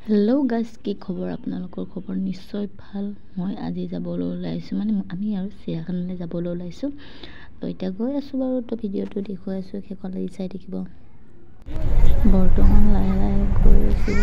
Hello' guys, কি খবৰ আপোনালোকৰ? খবৰ নিশ্চয় ভাল। মই আজি যাবলৈ ওলাইছোঁ, মানে আমি আৰু চিৰিয়াখানালৈ যাবলৈ ওলাইছোঁ। তো এতিয়া গৈ আছোঁ বাৰু, তো ভিডিঅ'টো দেখুৱাই আছোঁ, শেষলৈকে চাই থাকিব। বৰ্তমান লাহে লাহে গৈ আছোঁ।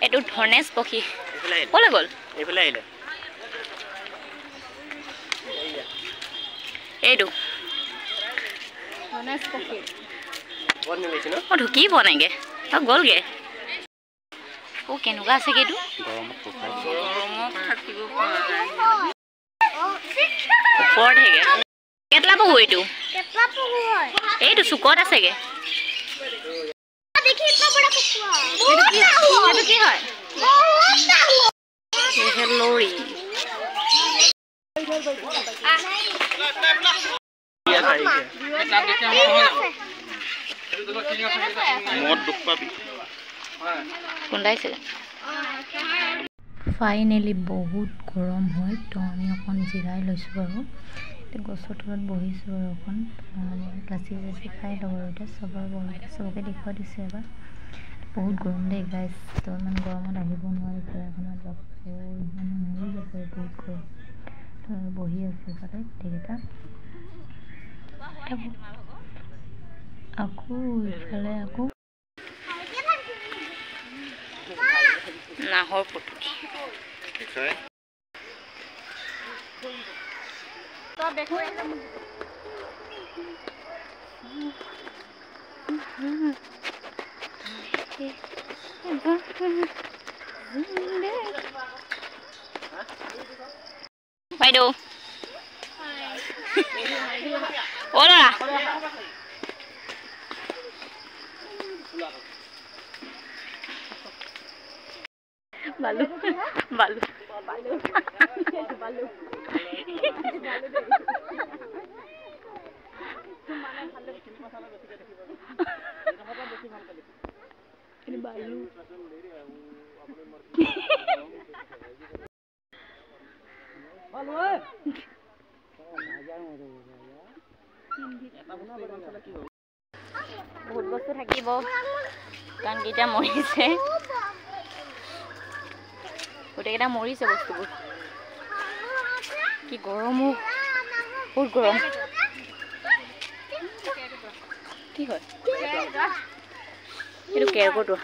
এইটো ধনেশ পক্ষী ক'লৈ গ'ল? এইটো অ ঢুকি পোৱা নাইগে, অ গ'লগে। অ কেনেকুৱা আছেগে এইটো? ওপৰত হেগে কেটলা পহু এইটো, এইটো চুকত আছেগে। এইটো কি হয়? লৰি। ফাইনেলি বহুত গৰম হয়, তো আমি অকণ জিৰাই লৈছোঁ বাৰু। এতিয়া গছৰ তলত বহিছোঁ আৰু অকণ মানে লাচি চাচি খাই লওঁ আৰু। এতিয়া চবৰ বহি চবকে দেখুৱাই দিছোঁ এবাৰ। বহুত গৰম দেই গাইজ, তো ইমান গৰমত আহিব নোৱাৰি চিৰিয়াখানাত, মানে মৰি যাব বহুত গৰম। তো বহি আছোঁ ইফালে গোটেইকেইটা, আকৌ ইফালে আকৌ নাহৰ ফুটুকি। বাইদেউ, অ ল'ৰা, বালু বালু বালু। বহুত বস্তু থাকিব, কাৰণ কেইটা মৰিছে, গোটেইকেইটা মৰিছে বস্তুবোৰ। কি গৰমো, বহুত গৰম। কি হয় এইটো? কেৰ্কেটুৱা।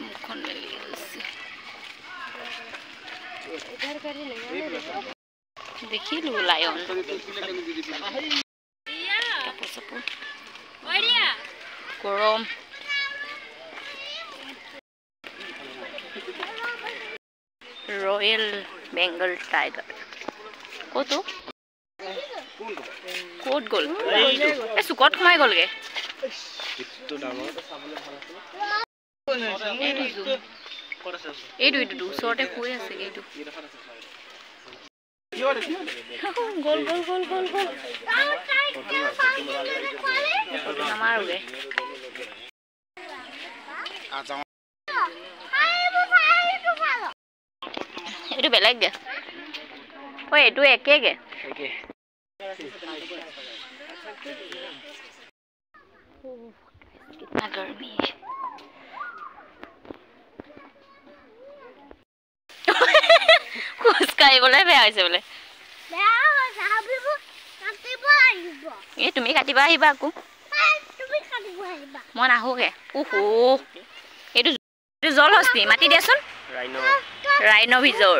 মুখখন মেলি গৈছে, দেখিলো লায়ন। কাপোৰ চাপোৰ গৰম। ৰয়েল বেংগল টাইগাৰ ক'তো ক'ত গ'ল? এই চুকত সোমাই গ'লগে। এইটো এইটো ওচৰতে শুই আছেগে এইটো। গ'ল গ'ল গ'ল গ'ল গ'ল। নামাৰোগে। এইটো বেলেগ গে। অ এইটো একেগে। কিतना गर्मी है। খোজ কাঢ়িবলৈ বেয়া হৈছে বোলে। এই তুমি কাটিব আহিবা আকৌ, মই নাহোগে। ওহো, এইটো জলহস্তি, মাতি দিয়াচোন। ৰাইন' ভিজৰ।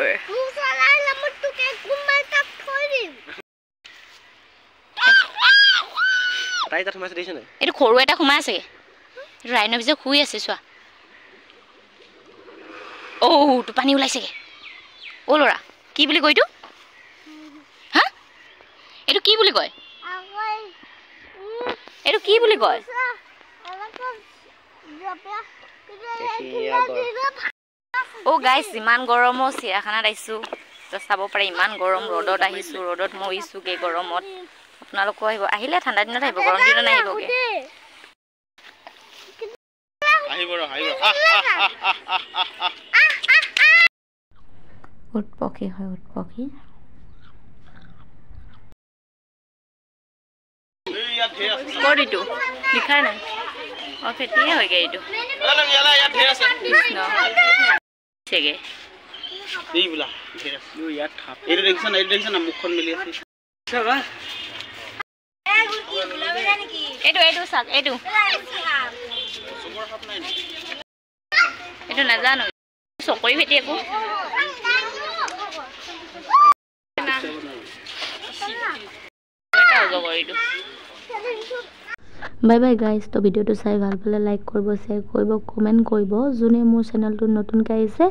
এইটো সৰু এটা সোমাই আছে, ৰাইন' ভিজৰ শুই আছে চোৱা। অ' তো পানী ওলাইছেগে। অ' ল'ৰা, কি বুলি কয় এইটো? হা, এইটো কি বুলি কয়? এইটো কি বুলি কয়? অ' গাইছ, ইমান গৰম, চিৰিয়াখানাত আহিছোঁ, চাব পাৰে ইমান গৰম, ৰ'দত আহিছোঁ, ৰ'দত মৰিছোঁগৈ গৰমত। আপোনালোকো আহিব, আহিলে ঠাণ্ডা দিনত আহিব, গৰম দিনত নাহিবগৈ। উট পক্ষী হয়, উট পক্ষী। ক'ত এইটো লিখাই নাই। অ' ফেটিয়ে হয়গে এইটো। এইটো এইটো চাওক, এইটো এইটো নাজানো, চকৰি ফেটি একো। Bye bye guys. তো ভিডিঅ'টো চাই ভাল পালে লাইক কৰিব, শ্বেয়াৰ কৰিব, কমেণ্ট কৰিব। যোনে মোৰ চেনেলটো নতুনকৈ আহিছে,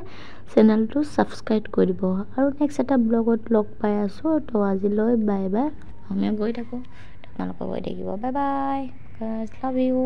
চেনেলটো ছাবস্ক্ৰাইব কৰি দিব। আৰু নেক্সট এটা ব্লগত লগ পাই আছোঁ। তো আজিলৈ বাই বাই। আমিও গৈ থাকোঁ, আপোনালোকেও গৈ থাকিব। Bye bye guys, love you.